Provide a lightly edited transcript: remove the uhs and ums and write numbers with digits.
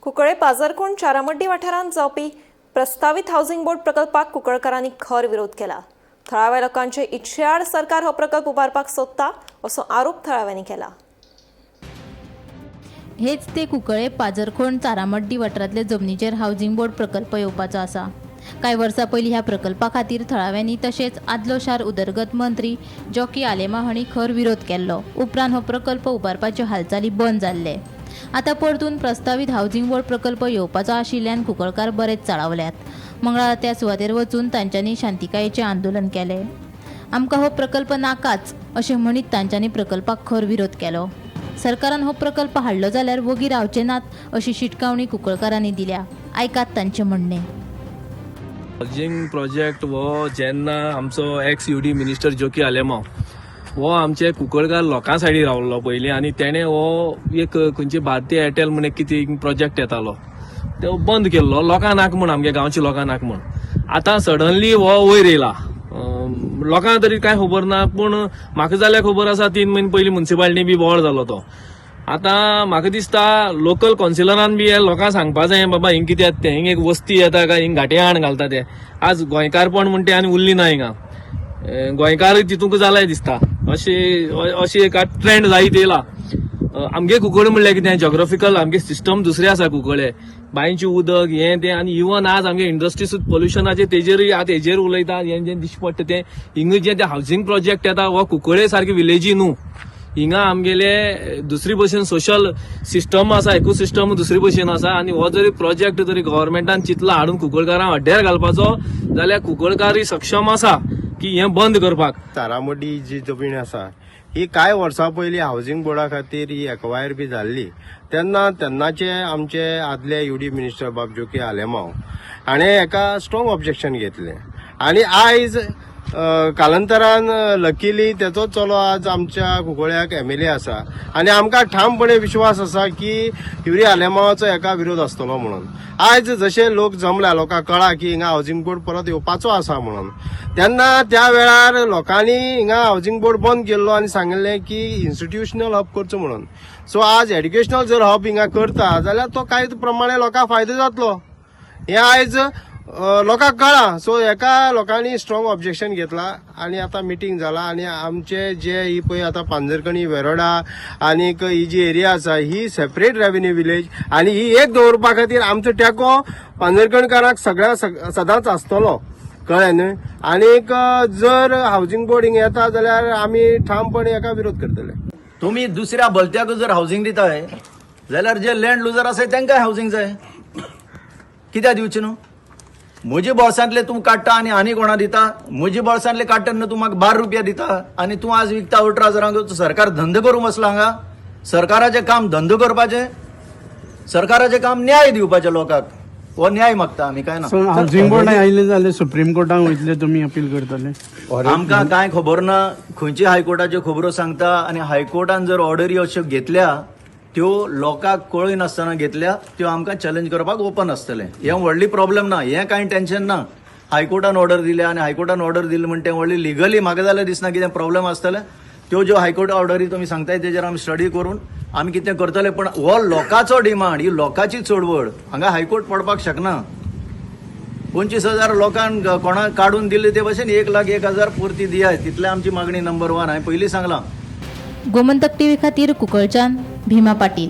कुंकळे पाजरकोण चारामड्डी वाठारांत जावपी प्रस्तावीत housing board प्रकल्पाक कुंकळकारांनी खर विरोध केला. थळाव्या लोकांचे इच्छेआड सरकार हो प्रकल्प उबारपाक सोदता असो आरोप थळाव्यांनी केला. हेच ते कुंकळे पाजरखोण चारामड्डी वाठारांतले जमनीचेर हावसिंग बोर्ड प्रकल्प येवपाचो आसा. कांय वर्सां पयलीं ह्या प्रकल्पा खातीर थळाव्यांनी तशेंच आदलो शार उदरगत मंत्री जॉकी आलेमाव हांणी खर विरोध केल्लो. उपरांत हो प्रकल्प उबारपाच्यो हालचाली बंद जाल्ले. आतां परतून प्रस्तावीत हावसिंग बोर्ड प्रकल्प येवपाचो आशिल्ल्यान कुंकळकार बरेच चाळवल्यात. मंगळारा त्या सुवातेर वचून तांच्यांनी शांतिकायेचें आंदोलन केलें. आमकां हो प्रकल्प नाकाच अशें म्हणीत तांच्यांनी प्रकल्पाक खर विरोध केलो. सरकारान हो प्रकल्प हाडलो जाल्यार वोगी रावचे नात अशी शिटकावणी कुंकळकारांनी दिल्या. आयकात तांचें म्हणणें. हावजींग प्रोजेक्ट हो जेन्ना आमचो x U D minister Joki Alemao हो आमचे कुंकळकार लोकां सायडी रावल्लो पयलीं आनी तेणें हो एक खंयची भारतीय एअरटेल म्हण एक कितें प्रोजेक्ट येतालो तो बंद केल्लो, लोकां नाक म्हण, आमगे गांवच्या लोकां नाक म्हण. आतां सडनली हो वयर येयला. लोकांक तरी कांय खबर ना, पूण म्हाका जाल्यार खबर आसा, 3 म्हयने पयलीं मुन्सिपालिटी बी बोवाळ जालो तो. आतां म्हाका दिसता लोकल कौन्सिलरान बी हे लोकांक सांगपा जाय, बाबा हिंग कितें येता तें, हिंग एक वस्ती येता काय हिंग घाटे हाण घालता ते. आज गोंयकारपण म्हणटे आनी उरली ना हिंगा. गोंयकारय तितूंक जालाय दिसता. अशी अशी एक ट्रेंड जायत येयला. आमगे कुंकळे म्हणल्यार कितें, जॉग्राफिकल आमगे सिस्टम दुसरे आसा. कुंकळे बांयचें उदक हें तें आनी इवन आज आमगे इंडस्ट्री सुद्दां पोल्युशनाचेर तेजेरूय आतां हेजेर उलयता. हें जें दिश्टी पडटा तें हिंगा जें तें हावसिंग प्रोजेक्ट येता हो कुंकळे सारके विलेजी न्हू. हिंगा आमगेले दुसरी भशेन सोशल सिस्टम आसा, इकोसिस्टम दुसरी भशेन आसा. आनी हो जरी प्रोजेक्ट जरी गव्हर्मेंटान चिंतला हाडून कुंकळकारांक हड्ड्यार घालपाचो जाल्यार कुंकळकारय सक्षम आसा की हें बंद करपाक. तारामडी जी जमीन आसा ही कांय वर्सां पयलीं हावसिंग बोर्डा खातीर ही एक्वायर बी जाल्ली. तेन्ना तेन्नाचे आमचे आदले यू डी मिनिस्टर बाब जोकी आलेमाव हाणें हेका स्ट्रॉंग ऑब्जेक्शन घेतलें आनी आयज कालांतरान लकीली तेचोच चलो आज आमच्या कुंकळ्याक एमएलए आसा आनी आमकां ठामपणे विश्वास आसा की युरी आलेमावाचो हेका विरोध आसतलो म्हणून. आयज जशे लोक जमल्या, लोकांक कळ्ळा की हिंगा हावसिंग बोर्ड परत येवपाचो आसा म्हणून, तेन्ना त्या वेळार लोकांनी हिंगा हावसिंग बोर्ड बंद केल्लो आनी सांगिल्लें की इन्स्टिट्युशनल हब करचो म्हणून. सो आज एड्युकेशनल जर हब हिंगा करता जाल्यार तो कांय प्रमाणे लोकांक फायदो जातलो हें आयज लोकांक कळ्ळां. सो हेका लोकांनी स्ट्रॉंग ऑब्जेक्शन घेतला आनी आतां मिटींग जाला आनी आमचे जे ही पळय आतां पांजरकणी, वेरोडा आनीक ही जी एरिया आसा ही सेपरेट रेव्हेन्यू विलेज आनी ही एक दवरपा खातीर आमचो तेंको पांजरकणकारांक सगळ्या सदांच आसतलो, कळ्ळें न्हय? आनीक जर हावसिंग बोर्ड हिंगा येता जाल्यार आमी ठामपणे हेका विरोध करतले. तुम्ही दुसऱ्या भलत्याक जर हावसिंग दिताय जाल्यार जे लँड लुजर आसाय तांकां हावसिंग जाय. कित्याक दिवचें न्हू? म्हजे बोल्सांतले तूं काडटा आनी आनी कोणा दिता? म्हजे बोल्सांतले काडटा न्हू, तूं म्हाका 12 रुपया दिता आनी तूं आज विकता 18 हजारांक. सरकार धंदो करूंक बसला हांगा? सरकाराचें काम धंदो करपाचें? सरकाराचें काम न्याय दिवपाचें लोकांक. हो न्याय मागता आमी, काय ना. सो हावसिंग बोर्ड आयले जाल्यार सुप्रीम कोर्टाक वयतले तुमी, अपील करतले? आमकां कांय खबर ना खंयची हायकोर्टाच्यो खबरो सांगता. आनी हायकोर्टान जर ऑर्डरी अश्यो घेतल्या, त्यो लोकांक कळय नासतना घेतल्या, त्यो आमकां चॅलेंज करपाक ओपन आसतलें. हें व्हडली प्रॉब्लेम ना, हें कांय टेन्शन ना. हायकोर्टान ऑर्डर दिल्या आनी हायकोर्टान ऑर्डर दिली म्हण तें व्हडली लिगली म्हाका जाल्यार दिसना कितें प्रॉब्लेम आसतलें. त्यो ज्यो हायकोर्ट ऑर्डरी तुमी सांगताय तेजेर आमी स्टडी करून आमी कितें करतले. पण हो लोकांचो डिमांड, ही लोकांची चळवळ. हांगा हायकोर्ट पडपाक शकना. 25,000 लोकांक कोणाक काडून दिले ते भशेन 1,01,000 पुरती दियाय, तितले आमची मागणी नंबर वन. हांवें पयलीं सांगलां. गोमंतक टीव्ही खातीर कुंकळच्यान भीमा पाटील.